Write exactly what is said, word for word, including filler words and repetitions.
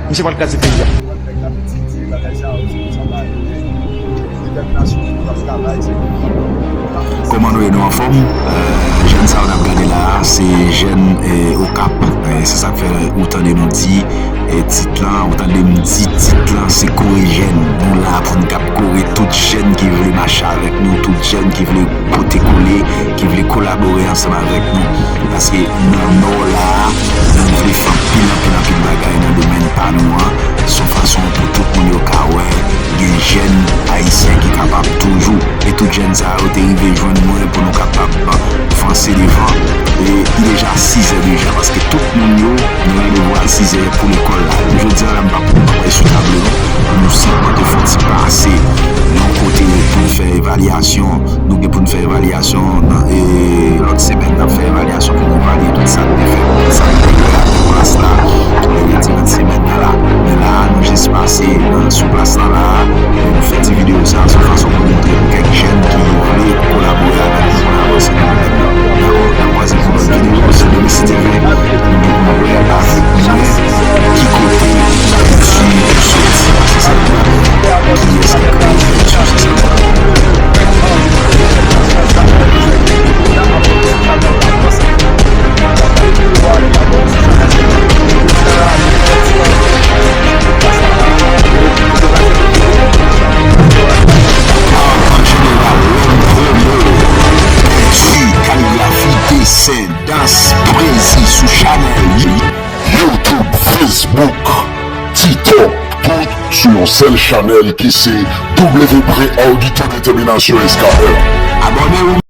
Misye pral kraze peyi a. Kòman nou ye, nou anfòm? Jèn sa yo n ap gade la a, se jèn Okap. Se sa k fè ou tande nou di tit lan, ou tande m di tit lan, se kore jèn. Nou la pou n k ap kore tout jèn ki vle mache avèk nou, tout jèn ki vle pote kole, ki vle kolabore ansanm avèk nou. Paske nan Nò la a, nou vle fè anpil, anpil, anpil bagay nan domèn pa nou an. Se yon fason pou tout moun yo ka wè gen jèn ayisyen ki kapab toujou. E tout jèn sa yo te rive jwenn mwen pou nou kapab vanse devan. E li deja sizè deja, paske tout moun yo, nou randevou a sizè pou lekòl la. Jodi a la, m p ap bay sou tablo non. Nou sèlman te fè yon ti pase yon kote pou n fè evalyasyon. Nou gen pou n fè evalyasyon nan, e, lòt semèn, n ap fè evalyasyon pou n evalye tout sa n te fè, tout sa n te wè a nan plas la, e, diran semèn nan la. Men la a, nou jis pase nan, sou plas la la a, e, nou fè ti videyo sa a, se yon fason pou montre pou kèk jèn ki vle kolabore avèk nou pou n avanse nan domèn nan. Dakò, n ap kwaze pou lòt videyo, se demen si Dye vle, nou gen pou nou wè avèk mwen ki kote penti soti. Se sa k pral fè. Kiyès ki kreye penti, se sa k pral fè. An jeneral, lè m pwomo penti, kaligrafi, desen, dans, pwezi sou chanèl YouTube, Facebook, TikTok, tout sou yon sèl chanèl ki se W P Auditè Detèminasyon S K R. Abòne w!